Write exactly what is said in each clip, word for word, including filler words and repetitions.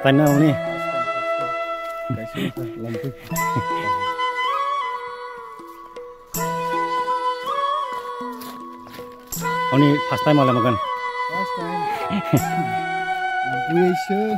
Taina uni. Oni first time wala makan. First time. Lampui sih.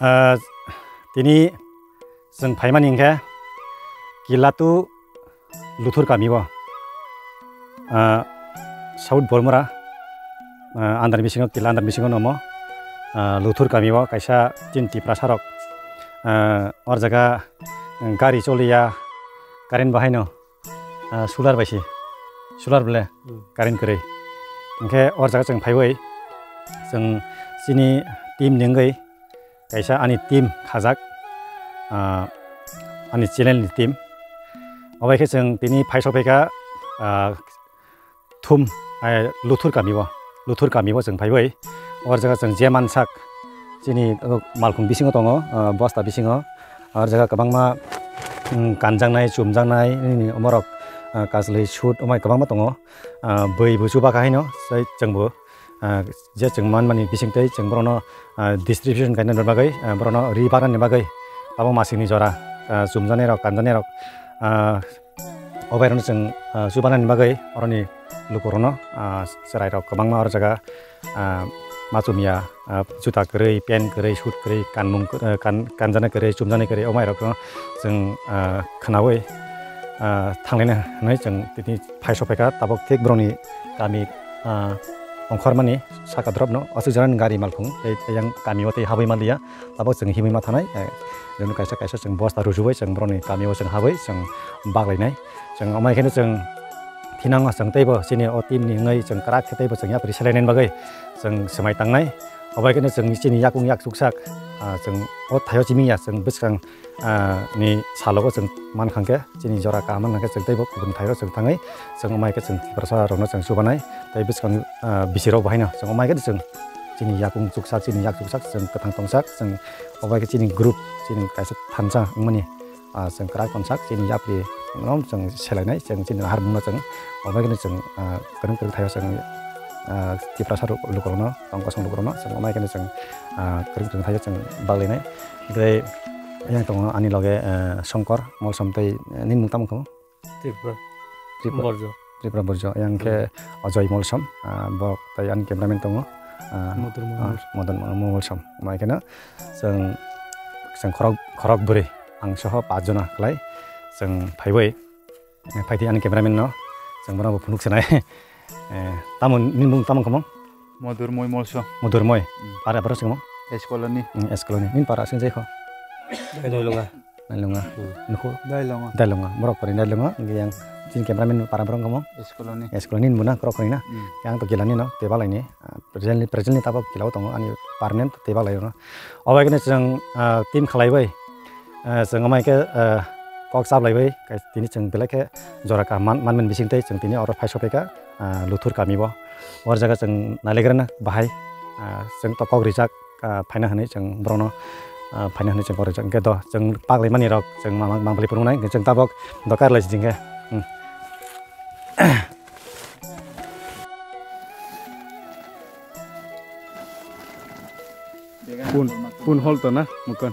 Ah, tini chwng phaimani hwnkhe Kilatu Luthur kami o, ah, South Bormura, ah, under bisingo, Kila under bisingo nomo, ah, Luthur kami o kaisa chini Tiprasa rok, ah, or jaga gari choliya, current bahai no, ah, solar bai se, solar bole Hmm. current kwrwi. Hwnkhe or jaga chwng phaiwi chwng chini team ni wngwi kaisa ani team khajak, ah, ani channel ni team. Obai khe chwng tini phai sophaikha, ah, thum, eh, Luthur kami o, Luthur kami o chwng phaiwi. Or jaga chwng je mansak chini, oh, malkhung bisingo tongo, ah, bosta bisingo. Or jaga kwbangma, mm, kanjaknai, chumjaknai, nini omorok, ah, kajlwi sut, omai kwbangma tongo. Ah, bwi bo chuba kha haino, sai chwngbo, ah, je chwng manmani bisingtwi chwng borokno, ah, distribution kainani bagwi, ah, borokno ri barnani bagwi abo masingni jora, ah, chumjaknairok, kanjaknairok, ah, obairokno chwng, ah, chubanani bagwi oroni lukurokno, ah, chwrairok kwbangma oro jaga, ah, ma chumya, ah, juta kwrwi, pant kwrwi, sut kwrwi, kanmung kwrwi, ah, kan-, kanjaknai kwrwi, chumjaknai kwrwi, omairokno chwng, ah, khwnaui, ah, thanglaina hwnwi chwng tini phai sophaikha, tabuk thik borokni kami, ah, ongkhormani saka dropno aswk jora ni gari malkhung tei, tei yang kami o tei habwi manliya, tabuk chwng himwi ma thanai, eh, jono kaisa kaisa chwng bosta rujuwi chwng borokni kami o chwng habwi chwng baklainai. Chwng amai kheno chwng thinango chwng teibo chini o team ni wngwi chwng kwrak khe teibo chwng yapri selainani bagwi chwng swmai tangnai. Obai kheno chwng chini yakung yak chuksak, ah, chwng o thaio chiming ya chwng bwskang ah, ni salogo chwng man khang khe, chini jora kaham man khang khe, chwng teibo kubun thairo chwng thangwi, chwng amai khe chwng Tiprasa rokno chwng chubanai, tei bwskang, ah, bisirok bo haino chwng amai khe chwng chini yakung chuksak, chini yak chuksak, chwng kwthang tongsak, chwng obai khe chini group, chini kaisa thansa wngmani, ah, chwng kwrak tongsak, chini yapri nom chwng selainai, chwng chini nahar mungno chwng obai khe chwng, ah, kwrwng kwrwng thaio chwng, ah, Tiprasa rok-, lukurokno, tong kosong lukurokno chwng amai khe chwng, ah, kwrwng kwrwng thaio chwng baglainai. Tei yang tongo ani loge, eh, Songkor Molsom tei, eh, nini mung tamo kho? Tripura. Tripura. Borjo. Tripura Borjo. Yang khe Hmm. Ajoy Molsom, ah, bok tei ani cameraman tongo, ah, Modur ah, Molsom. Modur Molsom. Mai kheno chwng, chwng khorok, khorok bwrwi ang soho pach jona khlai chwng phaiwi. Eh, phaidi ani cameraman no, chwng bono bo phunuk sanai. Eh, tamo nini mung tamo kamo? Modur Moi Molso. Modur Moi. Hmm. Para baro singmo? S Colony. Hmm, S Colony. Nini para sing jai kho? Dailonga. Dailonga. Hmm. Nukho? Dailonga. Dailonga. Borok pori Dailonga. Yang chini cameraman para baro kamo? S Colony. S Colony nini muna krok khoni na? Hmm. Yang to gilani no, tebal ini. Ah, presently, presently tabok gilao tongo ani permanent tebal ayo no. Obai kene chwng, ah, team khalai bai. Ah, chwng amai khe, ah, kok chaplaiwi, kai tini chwng belai khe jora kaham man, manmani bisingtwi chwng tini oro phai sophaikha, ah, Luthur kami o. O jaga chwng nailegrana bahai, ah, chwng to kok rijak, ah, phaina hwnwi chwng borokno, ah, phaina hwnwi chwng kok rijak. Hwnkhe do chwng paklaimani rok chwng ma-, ma-, mangpili phunuknai, hwnkhe chwng tabok dokai rwlai si hwnkhe. Hmm. Pun, pun hol to na, mukon.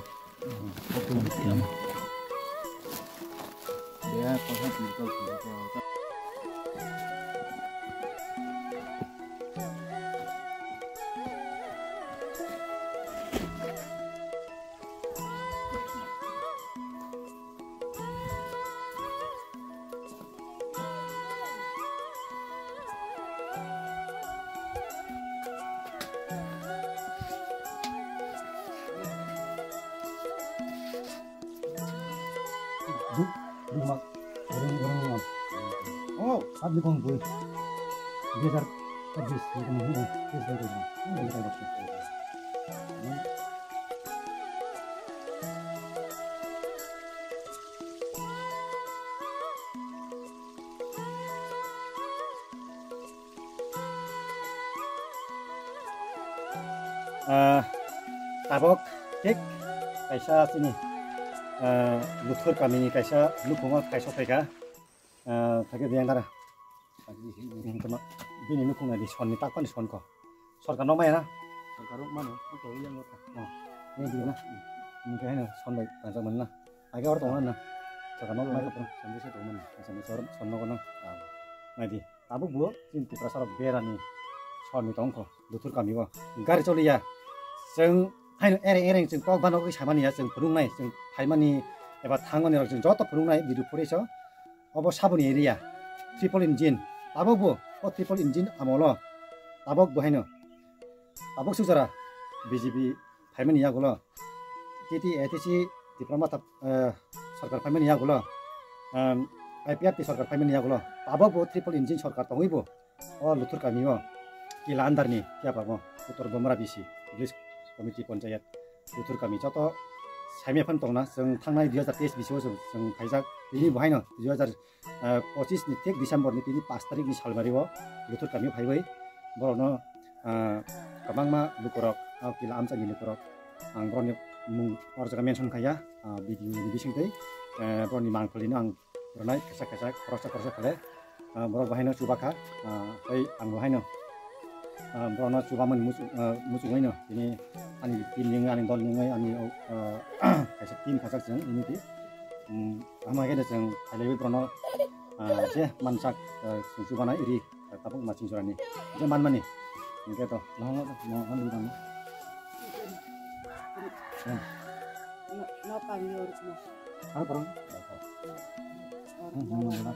Buk, buk mak, orang, orang mak. Oh, abdi kong bui. Dua hajar chaubbis, ini, ini, ini, ini, ini, ini. Ah, tabok thik kaisa chini, ah, Luthur kamini kaisa nukhungo kaisa phaikha, ah, thake biyang dara. Bini nukhung nai di sonni tak pani son ko. Sorkar no maya na? Sorkar no mano, ko yang ko. Oh, ini dia na. Ini kaya na son bai tangsa mana? Age or tongna na. Sorkar no maya ko. Sambil saya tongna. Sambil sor son no ko na. Nai di. Tabuk bo chini Tiprasa rok berani sorni tongkho, Luthur kami o. Gari choliya. Chwng haino ereng ereng chwng kok bano wi samani ya, chwng phunuknai, chwng phaimani eba thangmani rok chwng joto phunuknai video footage o. Obo saboni area, triple engine. Tabuk bo o triple engine amolo. Tabuk bo haino. Tabuk sujara B J P phaimani yagulo, T T A T C Tipra Motha, eh, sarkar phaimani yagulo, em, I P R T sarkar phaimani yagulo, tabok bo triple engine sarkar tongwi bo o Luthur kami o Kila under ni phiya pamo Uttor Bomra B C Village Committee Panchayat Luthur kami joto saimya phan tongna chwng thangnai dui hajar teis bisio chwng, chwng khaijak tini bo haino dui hajar ah, pochis ni thik December ni tini pash tarik ni salmari o Luthur kami o phaiwi borokno, ah, kwbangma lukurok, ah, Kila amchaini lukurok ang borokni mung or jaga mention khaiya, ah, video ni bisingtwi, eh, borokni mangpili no ang rwnai kisa kisa khoroksa khoroksa khlai, ah, borok bo haino chubakha, ah, tei ang bo haino ah, borokno chubamani muchung, ah, muchungwi no tini ani team ni wngwi, ani dol ni wngwi, ani, ah, kaisa team khajak chwng, ini di. Hmm, ama khe chwng khailaiwi borokno, ah, je mansak, ah, chwng chubanai iri, ah, tabuk ma chwng churani je manmani. Hingke to, nohongo, nohongo, nohongo. No, no, kami urus no. Ano parang? Hmm, hmm, hmm, hmm.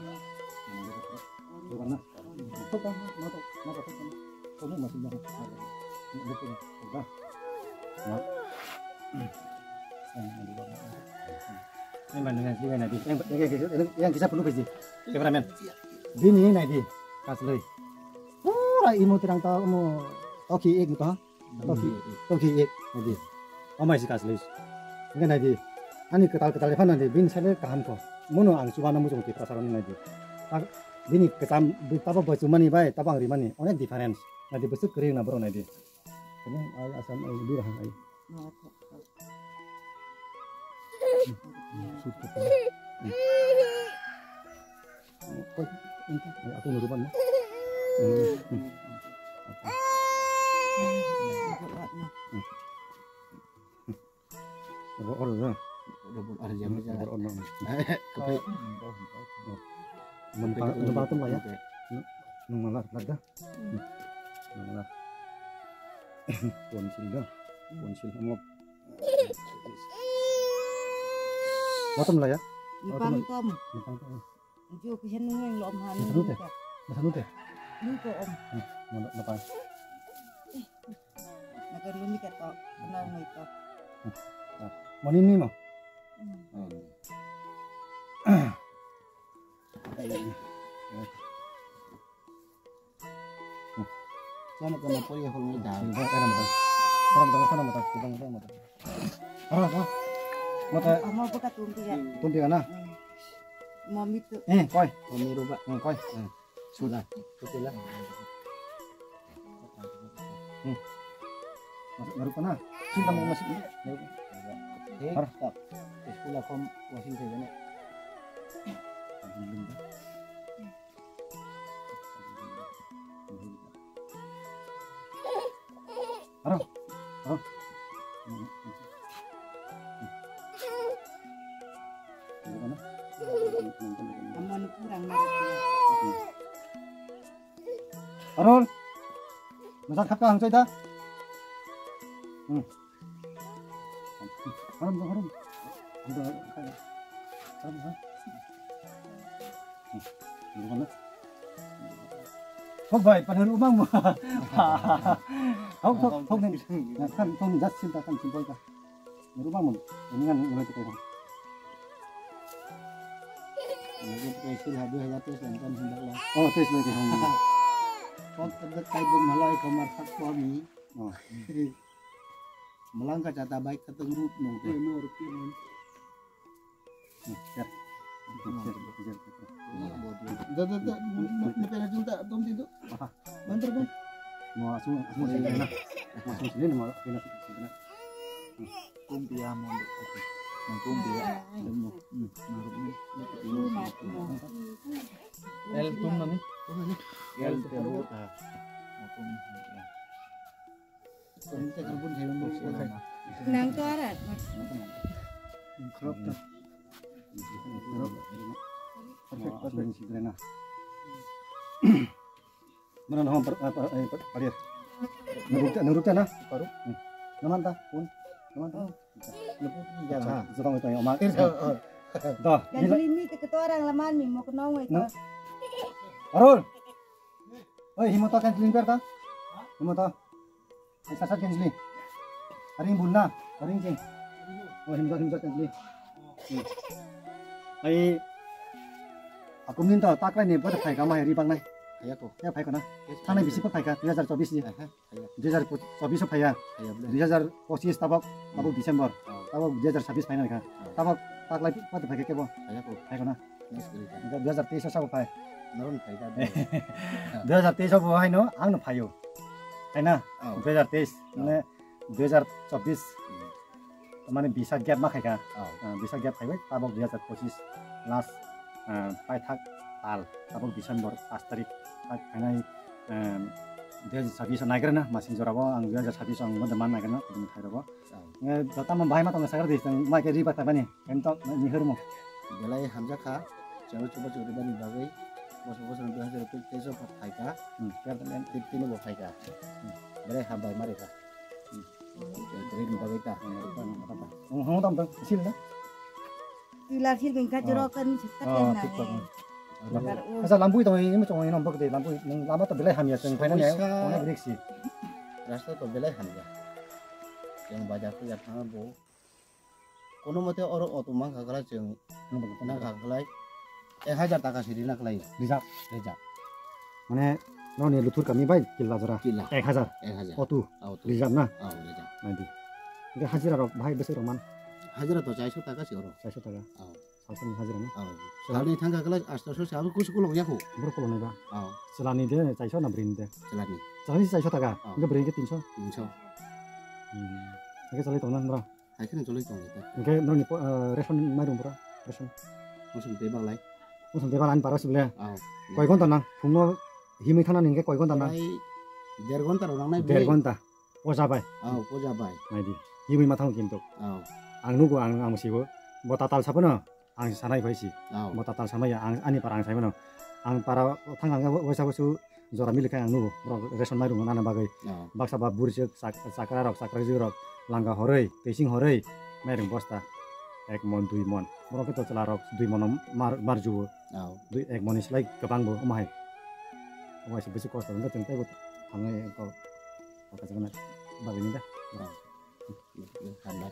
Yang kisah penuh biji. Cameraman. Bini nai di. Kasloi. Pura imu terang tau mu. Toki ek gitu ha. Toki, toki ek, naidi. Omai si kasloi. Enggak naidi. Ani ketal ketal depan naidi. Bin sale kaham ko. Muno ang chubana muchung Tiprasa rok naidi. Bini kecham, tabo bachumani bai, tabo ang rimani. Onek difference. Naidi besuk kering na bro naidi. Ini ai asam ai birah ai. Sut ko. Koi, ini kan, aku nuruban na. Oro, oro, oro. Oro, oro, oro. Kape. Nang pang, nang pang tum ya. Nang malar, ladda. Nang malar. Ponsil da. Ponsil hamok. Batam la ya? Nipang tom. Nipang tom. Jio kisa nung yang lom ha nung. Nasa nute. Nasa nute. Nung ko om. Mana nipang. Nakan lumi ka to. Kenal ngai to. Mani ni mo. Sana kana pori hol ngai da. Sana mata. Sana mata, sana mata, sana mata. Sana mata. Mata. Amo buka tumpi ya. Tumpi kana? Mami tu. Eh, koi. Mami ruba. Hmm, koi. Hmm. Sudah. Sudah. Hmm. Masuk baru kana? Cinta mau masuk ni. Eh, har. Sekolah kom wasil saja ni. Aro, aro. Amon kurang na. Aro. Masa khap ka hangchai da. Hmm. Haram, haram. Haram, ha? Hok bai, pada rumah mu. Hok, hok, hok ni. Kan, hok ni, just cinta kan, simpel kan. Rumah mu. Ini kan mulai kita. Ini kita isi lah dua ratus yang kan hendak lah. Oh, tes lagi. Kok terdekat di malai kamar tak suami. Oh. Melangkah kata baik ketemu nunggu. Da, da, da, ni pera junta dom di do. Bantar dom. Mo asu asu na. Kumbia mo. Kumbia. El tum nani? El tum. Nang to ara. Perfect, perfect. Mana no par par par par. Nurut nurut na paru. Naman ta pun. Naman ta. Jabang itu yang omak. Da. Yang beli mi ke ketua orang laman mi mau kenong itu. Arul. Oi, himoto kan clean per ta? Himoto. Ai sasa kan clean. Aring bunna, aring cing. Oh, himoto himoto kan clean. Ai aku minta tak lain ni pada phaika mai ri bang nai. Ayako. Ya phaika na. Thani bisi pa phaika dui hajar chobis ni. Dui hajar chobis o phaiya. Dui hajar pochis tabok, tabok December. Tabok dui hajar sabis phaina kha. Tabok tak lai pada phaika kebo. Ayako. Phaika na. Dui hajar teis o sabo phai. Noron phaika. Dui hajar teis o bo haino ang no phaio. Hai na? Dui hajar teis. Mane dui hajar chobis. Mane bisa gap ma khaika. Bisa gap khaibai tabok dui hajar pochis last paithak tal tabok December pas tarik phainai dui hajar sabis o naigra na masing jora bo ang dui hajar sabis o ang mode man naigra na kudum khairo bo. Tamo bahai ma tong sakar di tong mai ke riba tabani. Em tok ni hurmo. Belai hamjak kha. Chalo chuba chuba bani bagwi. Bosor bosor dui hajar teis o phaika. Fifteen bo phaika. Belai hambai mari kha. Rin bagwi ta. Hong hong tam tam sil na. Tila sil bingka jero kan. Asa lampui tong ini tong ini nombok de lampui lama to belai hamya tong phaina ni. Tong ini si. Rasta to belai hamya. Yang bajar tu ya thang bo. Kono mote oro auto mang kha khlai chwng. Nang kha khlai ek hajar taka siri na khlai. Reserve. Reserve. Mane noni luthur kami bai killa jora. Killa. Ek hajar. Ek hajar. Auto. Auto. Reserve na. Oh, reserve. Nadi. Hingke hajira rok bahai bwswk rok man. Hajira to chaiso taka si oro. Chaiso taka. Oh. Salsani hajira na. Oh. Salni thangka khlai asto so sa kusu kulo yakho. Bro kulo nai ba. Oh. Salani de chaiso na brin de. Salani. Salani chaiso taka. Oh. Hingke brin ke tinso. Tinso. Hmm. Hingke salai tong na bro. Hai kheno choloi tong lai ta. Hingke norokni po-, ah, ration mairung bro, ration. Mosong tei balai. Mosong tei balai ani para sibole. Ah. Koi gonta nang? Phungno himwi thana hingke koi gonta nang? Prai der gonta rok nangnai bwlai. Der gonta. Poja bai. Ah, poja bai. Naidi. Himwi ma thango kintu. Ah. Ang nugo, ang, ang sibo. Bo tatal sapono. Ang sanai bai si. Oh. Bo tatal samaya ang ani para ang saimano. Ang para thang ang waisa wasu jora mili khe ang nugo. Borok ration mairung nana bagwi. Oh. Baksa ba burjak chak-, chakra rok, chakra rok, langa horoi, tesing horoi, mairung bosta ek mon, dui mon. Borok khe to chwla rok dui mon mar, mar juo. Oh. Dui ek mon slai kwbang bo omo hai. Omo hai se bisi kosto wngkha chwng teibo thangnai ko kaka chakna bagwi ni da. Oh. Hambai.